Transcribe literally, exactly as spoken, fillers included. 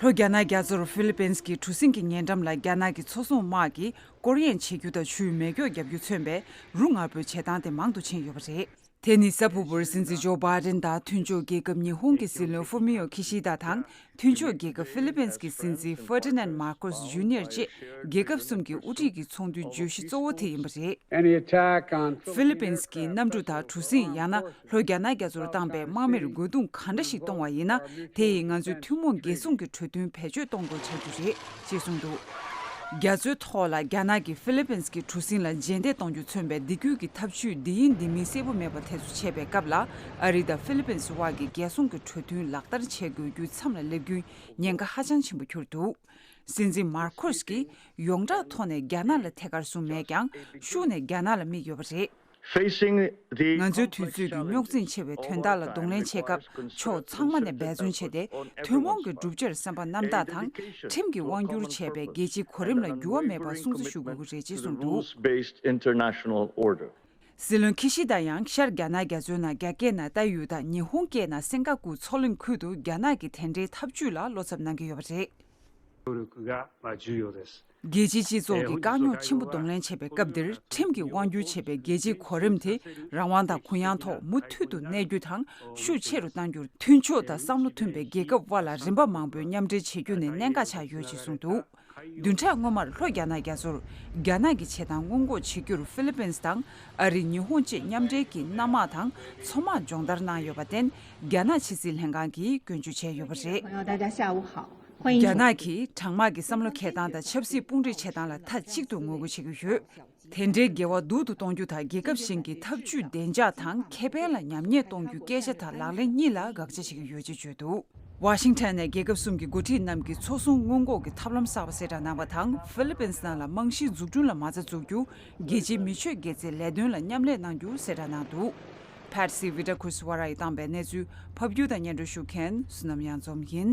ལྷོ་རྒྱ་ནག་རྒྱ་མཚོར་ཧྥི་ལི་པིན་གྱི་གྲུ་གཟིངས་ཀྱི་ཉེ་འགྲམ་ལ་རྒྱ་ནག་གི་མཚོ་སྲུང་དམག་གིས་སྐོར་གཡེང་བྱེད་རྒྱུ་དང་ཆུའི་མེ་སྒྱོགས་བརྒྱབ་རྒྱུ་མཚོན་པའི་རུ་ངར་པོའི་བྱེད་སྟངས་དེ་མང་དུ་ཕྱིན་ཡོད་པ་རེད། དེ་ནི་གཟའ་ཕུར་བུར་སྲིད་འཛིན་ཇོ་བྷའི་ཌེན་དང་མཐུན་ཕྱོགས་རྒྱལ་ཁབ་ཉི་ཧོང་གི་སྲིད་བློན་ཧྥུ་མི་ཡོ་ཁི་ཤི་དཱ་དང་། མཐུན་ཕྱོགས་རྒྱལ་ཁབ་ཧྥི་ལི་པིན་གྱི་སྲིད་འཛིན་ཧྥར་ཌི་ནན་མར་ཀོས་ཇུ་ནི་ཡར་བཅས་རྒྱལ་ཁབ་གསུམ་གྱི་དབུ་ཁྲིད་ཀྱི་ཚོགས་འདུའི་བརྗོད་གཞི་གཙོ་བོ་དེ་ཡིན་པ་རེད། Any attack on ཧྥི་ལི་པིན་གྱི་གནམ་གྲུ་དང་གྲུ་གཟིངས། ཡང་ན་ལྷོ་རྒྱ་ནག་རྒྱ་མཚོར་བཏང་པའི་དམག་མིར་རྒོལ་རྡུང་ག་འདྲ་ཞིག་གཏོང་བ་ཡིན་ན། དེ་ཡིས་ང་ཚོའི་ཐུན་མོང་རྒྱལ་སྲུང་གི་གྲོས་མཐུན་བེད་སྤྱོད་གཏོང་དགོས་ཆགས་རྒྱུ་རེད་ཅེས་གསུངས་འདུག་རྒྱ་མཚོའི་ཐོག་ལ་རྒྱ་ནག་གིས་ཧྥི་ལི་པིན་གྱི་གྲུ་གཟིངས་ལ་རྗེས་འདེད་གཏོང་རྒྱུ་མཚོན་པའི་སྡིགས་སྐུལ་གྱི་ཐབས་ཇུས་འདི་ཡིན་འདི་མིན་གསལ་པོ་མེད་པ་དེ་ཚོ་བྱས་པའི་སྐབས་ལ། ཨ་རི་དང་ཧྥི་ལི་པིན་དབར་གྱི་རྒྱལ་སྲུང་གི་གྲོས་མཐུན་ལག་བསྟར་བྱེད་དགོས་རྒྱུའི་མཚམས་ལ་སླེབས་རྒྱུའི་ཉེན་ཁ་ཧ་ཅང་ཆེན་པོ་གྱུར་འདུག་སྲིད་འཛིན་མར་ཁོས་ཀྱིས་ཡོངས་གྲགས་ཐོག་ནས་རྒྱ་ནག་ལ་ཐད་ཀར་བཟུང་མེད་ཀྱང་། ཤུགས་ནས་རྒྱ་ནག་ལ་དམིགས་ཡོད་པ་རེད། Facing the ང་ཚོའི་དུས་ཚོད་ཀྱི་རྙོག་འཛིང་ཆེ་བའི་དོན་དག་ལ་གདོང་ལེན་བྱེད་སྐབས། ཕྱོགས་ཚང་མ་ནས་འབད་བརྩོན་བྱས་ཏེ། ཐུན་མོང་གི་གྲུབ་ཆར་སེམས་པ་རྣམ་དག་དང་། ཁྲིམས་ཀྱིས་དབང་བསྒྱུར་བྱས་པའི་རྒྱལ་སྤྱིའི་གོ་རིམ་ལ་འགྱུར་བ་མེད་པར་སྲུང་བརྩི་ཞུ་དགོས་ཀྱི་རེད་ཅེས་གསུངས་འདུག Rules-based international order. སྲིད་བློན་ཁི་ཤི་དཱ་ཡང་ཤར་རྒྱ་ནག་རྒྱ་མཚོའི་ནང་རྒྱ་སྐད་ནང་ཏཱའི་ཡུལ་དང་ཉི་ཧོང་སྐད་ནང་སེང་ག་ཀུ་མཚོ་གླིང་ཁུལ་དུ་རྒྱ་ནག་གི་དེ་འདྲའི་ཐབས་ཇུས་ལ་བློ་འཚབ་གནང་གི་ཡོད་པ་རེད། 協力が、まあ、重要です。 རྒྱལ་སྤྱིའི་སྤྱི་ཚོགས་ཀྱིས་དཀའ་རྙོག་ཆེན་པོ་གདོང་ལེན་བྱེད་པའི་སྐབས་འདིར། ཁྲིམས་ཀྱིས་དབང་བསྒྱུར་བྱས་པའི་རྒྱལ་སྤྱིའི་གོ་རིམ་དེ་རང་དབང་དང་གུ་ཡངས་ཐོག་མུ་མཐུད་དུ་གནས་རྒྱུ་དང་། ཤུགས་ཆེ་རུ་གཏང་རྒྱུར། མཐུན་ཕྱོགས་དང་བསམ་བློ་མཐུན་པའི་རྒྱལ་ཁབ་དབར་ལ་རིམ་པ་མང་པོའི་མཉམ་འབྲེལ་བྱེད་རྒྱུ་ནི་གནད་འགག་ཆགས་ཡོད་ཅེས་གསུངས་འདུག་བདུན་ཕྲག་སྔོན་མར་ལྷོ་རྒྱ་ནག་རྒྱ་མཚོར་རྒྱ་ནག་གི་བྱེད་སྟངས་སྔོན་འགོག་བྱེད་རྒྱུར་ཧྥི་ལི་པིན་དང་ཨ་རི། ཉི་ཧོང་བཅས་མཉམ་འབྲེལ་གྱིས་གནམ་དམག་དང་མཚོ་དམག་སྦྱོང་བརྡར་གནང་ཡོད་པར་བརྟེན། རྒྱ་ནག་ཕྱི་སྲིད་ལྷན་ཁང་གིས་སྐྱོན་བརྗོད་བྱས་ཡོད་པ་རེད། 朋友，大家下午好。欢迎 རྒྱ་ནག་གིས་གྲང་དམག་གི་བསམ་བློ་འཁྱེར་སྟངས་དང་ཆབ་སྲིད་དཔུང་སྒྲིག་བྱེད་སྟངས་ལ་མཐའ་གཅིག་ཏུ་ངོ་རྒོལ་བྱེད་ཀྱི་ཡོད། དེ་འདྲའི་འགལ་བ་སྡུག་ཏུ་གཏོང་རྒྱུ་དང་། རྒྱལ་ཁབ་གཞན་གྱི་ཐབས་ཇུས་བདེ་འཇགས་དང་ཁེ་ཕན་ལ་ཉམས་ཉེས་གཏོང་རྒྱུའི་སྐད་ཆ་དང་ལག་ལེན་གཉིས་ལ་དགག་བྱ་བྱེད་ཀྱི་ཡོད་ཅེས་བརྗོད་འདུག་ཝ་ཤིང་ཊོན་ནས་རྒྱལ་ཁབ་གསུམ་གྱི་འགོ་ཁྲིད་རྣམས་ཀྱིས་མཚོ་སྲུང་སྔོན་འགོག་གི་ཐབས་ལམ་གསར་པ་གསལ་བསྒྲགས་གནང་བ་དང་། ཧྥི་ལི་པིན་ནང་ལ་རྨང་གཞིའི་འཛུགས་སྐྲུན་ལ་མ་རྩ་འཛུགས་རྒྱུ། རྒྱལ་སྤྱིའི་མི་ཆོས་དགེ་རྩའི་ལས་དོན་ལ་མཉམ་ལས་གནང་རྒྱུ་གསལ་བསྒྲགས་གནང་འདུག་ཕེ་སི་ཝི་ཊ་ཁུ་སི་ཝ་ར་ཡིས་བཏང་པའི་གནས་ཚུལ་ཕབ་སྒྱུར་དང་སྙན་སྒྲོན་ཞུ་མཁན་བསོད་ནམས་གཡང་འཛོམས་ཡིན།